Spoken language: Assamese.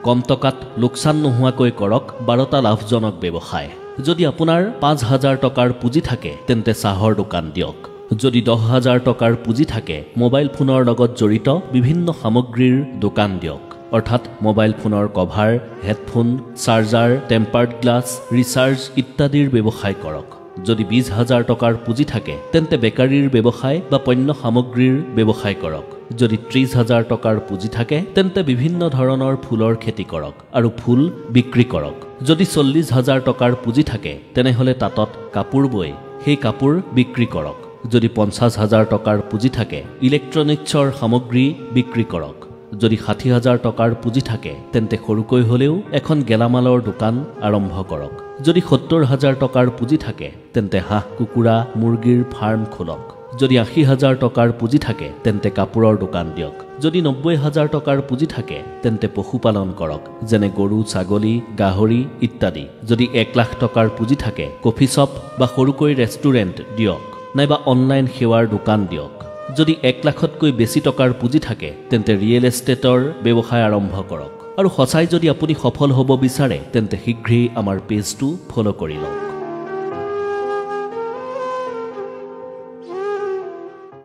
কম টকাত লোকচান নোহোৱাকৈ কৰক 12টা লাভজনক ব্যৱসায়। যদি আপোনাৰ 5000 টকাৰ পুঁজি থাকে তেন্তে চাহৰ দোকান দিয়ক। যদি 10000 টকাৰ পুঁজি থাকে মোবাইল ফোনৰ লগত জড়িত বিভিন্ন সামগ্ৰীৰ দোকান দিয়ক, অৰ্থাৎ মোবাইল ফোনৰ cover, headphone, charger, tempered glass, recharge ইত্যাদিৰ ব্যৱসায় কৰক। যদি 20000 টকাৰ পুঁজি থাকে তেন্তে বেকাৰীৰ ব্যৱসায় বা পণ্য সামগ্ৰীৰ ব্যৱসায় কৰক। যদি 30000 টকাৰ পুঁজি থাকে তেন্তে বিভিন্ন ধৰণৰ ফুলৰ খেতি কৰক আৰু ফুল বিক্ৰী কৰক। যদি 40000 টকাৰ পুঁজি থাকে তেনেহ'লে তাঁতত কাপোৰ বৈ সেই কাপোৰ বিক্ৰী কৰক। যদি 50000 টকাৰ পুঁজি থাকে ইলেক্ট্ৰনিক্সৰ সামগ্ৰী বিক্ৰী কৰক। যদি 60000 টকাৰ পুঁজি থাকে তেন্তে সৰুকৈ হ'লেও এখন গেলামালৰ দোকান আৰম্ভ কৰক। যদি 70000 টকাৰ পুঁজি থাকে তেন্তে হাঁহ, কুকুৰা, মুৰ্গীৰ ফাৰ্ম খোলক। যদি 80000 টকাৰ পুঁজি থাকে তেন্তে কাপোৰৰ দোকান দিয়ক। যদি 90000 টকাৰ পুঁজি থাকে তেন্তে পশুপালন কৰক, যেনে গৰু, ছাগলী, গাহৰি ইত্যাদি। যদি 1 লাখ টকাৰ পুঁজি থাকে কফি শ্বপ বা সৰুকৈ ৰেষ্টুৰেণ্ট দিয়ক, নাইবা অনলাইন সেৱাৰ দোকান দিয়ক। যদি 1 লাখতকৈ বেছি টকাৰ পুঁজি থাকে তেন্তে ৰিয়েল এষ্টেটৰ ব্যৱসায় আৰম্ভ কৰক। আৰু সঁচাই যদি আপুনি সফল হ'ব বিচাৰে তেন্তে শীঘ্ৰেই আমাৰ পেজটো ফ'ল' কৰি লওক।